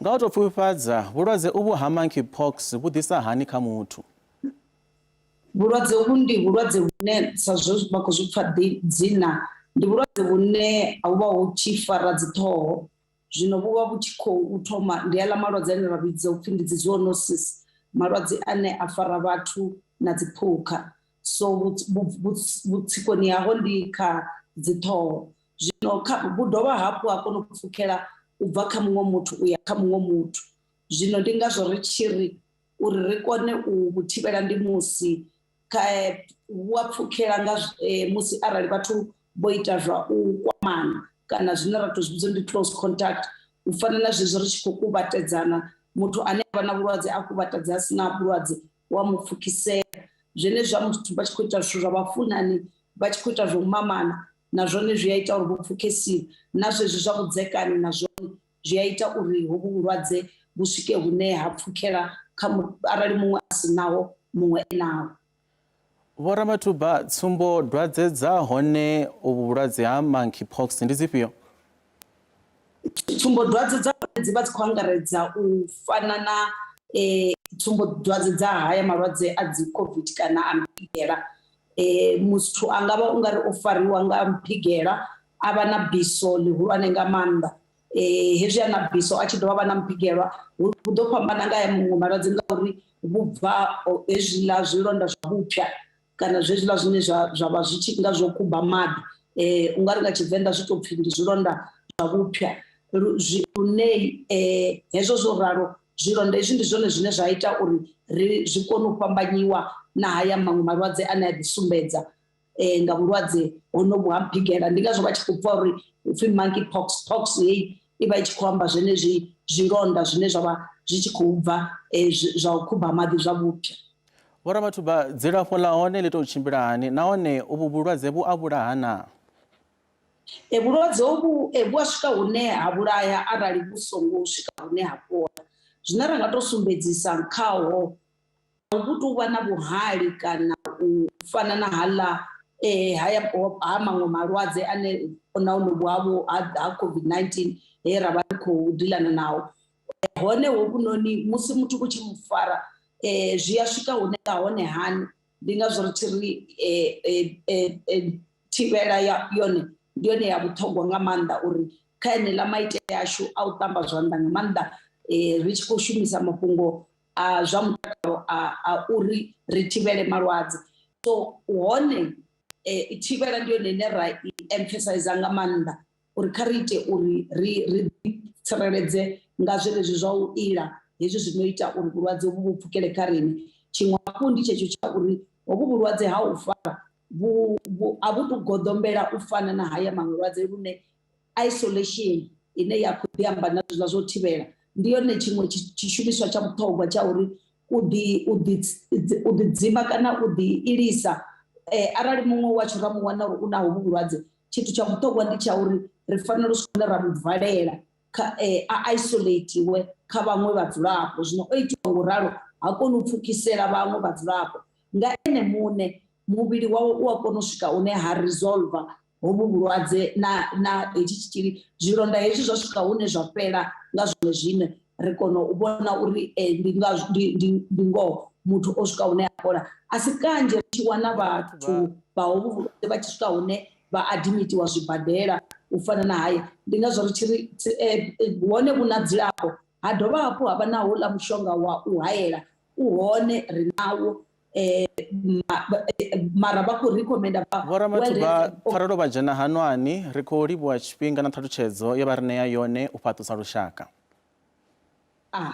Nga u tou pfufhifhadza, vhulwadze uvhu ha monkeypox vhu ḓisa hani kha muthu? Vhulwadze uvhu ndi vhulwadze vhune sa zwe vha khou zwi pfa dzina, ndi vhulwadze vhune hu vha hu tshi fara dziṱhoho. Zwino vhu vha vhu tshi khou thoma, ndi aḽa malwadze ane ra vhidza upfhi ndi dzi zoonosis, malwadze ane a fara vhathu na dziphukha. So vhutsikoni haho ndi kha dziṱhoho. Zwino kha vhu dovha hafhu ha kona u pfukhela u bva kha muṅwe muthu uya kha muṅwe muthu. Zwino ndi ngazwo ri tshi ri uri ri kone u vhu thivhela ndi musi kha vhu a pfukhela nga musi arali vhathu vho ita zwa u kwamana kana zwine ra to zwi vhidza ndi close contact, u fana na zwezwo ri tshi khou kuvhatedzana, muthu ane avha na vhulwadze a kuvhatedza a sina vhulwadze wa mu pfukhisela. Zwenezwi muthu vha tshi khou ita zwithu zwa vhafunani, vha tshi khou ita zwa u mamana, na zwone zwi a ita uri vho pfukhesiwe, na zwezwi zwa vhudzekani na zwone zwi a ita uri hovhu vhulwadze vhu swike hune ha pfukhela kha arali muṅwe a si naho muṅwe e naho. Vho Ramathuba, tsumbo dwadze dza hone uvhu vhulwadze ha monkeypox ndi dzifhio? Tsumbo dwadze dza hone dzi vha dzi khou angaredza u fana na tsumbo dwadze dza haya malwadze a dzi COVID kana a mphigela. Muthu a nga vha u nga ri o fariwa nga mphigela a vha na biso ḽihulwane nga maanḓa. Hezwi a na biso a tshi dovha vha na mphigelwa hu ḓo fhambana nga ya muṅwe malwadze ngauri vhu bva hezwiḽa zwilonda zwa vhupya kana zwezwiḽa zwine zwa vha zwi tshi nga zwo kumba maḓi. U nga ri nga Tshivenḓa zwi tou pfhi ndi zwilonda zwa vhupya lune hezwo zwo ralo zwilonda hezwi ndi zwone zwine zwa ita uri ri zwi kone u fhambanyiwa na haya maṅwe malwadze ane a ḓi sumbedza nga vhulwadze honovhu ha mphigela. Ndi ngazwo vha tshi khou pfha uri upfhi monkey pox, pox heyi i vha i tshi khou amba zwenezwi zwilonda zwine zwa vha zwi tshi khou bva zwa u khuba maḓi zwa vhupya. Vho Ramathuba, dzilafho ḽa hone ḽi tou tshimbila hani nahone uvhu vhulwadze vhu a vhulaha naa? Vhulwadze hovhu vhu a swika hune ha vhulaya arali vhu songo swika hune ha fhola. Zwine ra nga tou sumbedzisa khaho a vhu tou vha na vhuhali kana u fana na haḽa haya ha maṅwe malwadze ane na honovhu havho ha COVID-19 he ra vha ri khou diḽana naho. Hone hovhunoni musi muthu vhu tshi mu fara zwi a swika hune nga hone hani, ndi ngazwo ri tshi ri thivhela ya yone ndi yone ya vhuṱhogwa nga maanḓa uri kha eneiḽa maitele ashu a u ṱamba zwanḓa nga maanḓa ri tshi khou shumisa mafhungo a zwa mutakalo a uri ri thivhele malwadze. So hone thivhela ndi yone ine ra i emphasizer nga maanḓa uri kha ri ite uri ri ri tsireledze nga zwenezwi zwa u ila hezwi zwi no ita uri vhulwadze vhu vhu pfukele kha riṋe. Tshiṅwe hafhu ndi tshetsho tsha uri hovhu vhulwadze ha u fara vhu a vhu tu goḓombela u fana na haya maṅwe malwadze lune isolation ine ya khou ḓi amba na zwiḽa zwo thivhela ndi yone tshiṅwe tshishumiswa tsha vhuṱhogwa tsha uri u ḓi u ḓi u ḓi dzima kana u ḓi ilisa arali muṅwe washu ra mu wana uri u na hovhu vhulwadze. Tshithu tsha vhuṱhogwa ndi tsha uri ri fanela u swika hune ra mu valela kha a isolatiwe kha vhaṅwe vhadzulapo. Zwino o itiwa ngo ralo ha koni u pfukisela vhaṅwe vhadzulapo nga ene muṋe muvhili wawe u a kona u swika hune ha resolver hovhu vhulwadze na na hetshi tshitzhili. Zwilonda hezwi zwa swika hune zwa fhela nga zwone zwiṋe ri kona u vhona uri ndi nga ndi ndi ngoho muthu o swika hune a fhola. A si kanzhi ri tshi wana vhathu vha hovhu vhulwadze vha tshi swika hune vha adimitiwa zwibadela u fana na haya, ndi ngazwo ri tshi ri hone vhu na dzilafho ha dovha hafhu ha vha na houḽa mushonga wa u hayela u hone ri nawo mara vha khou recommenda vha Vho Ramathuba, pfarelo vha dzhena hanwani, ri khou livhuwa tshifhinga na ṱhalutshedzo ye vha ri ṋea yone u fhaṱusa lushaka. Ah.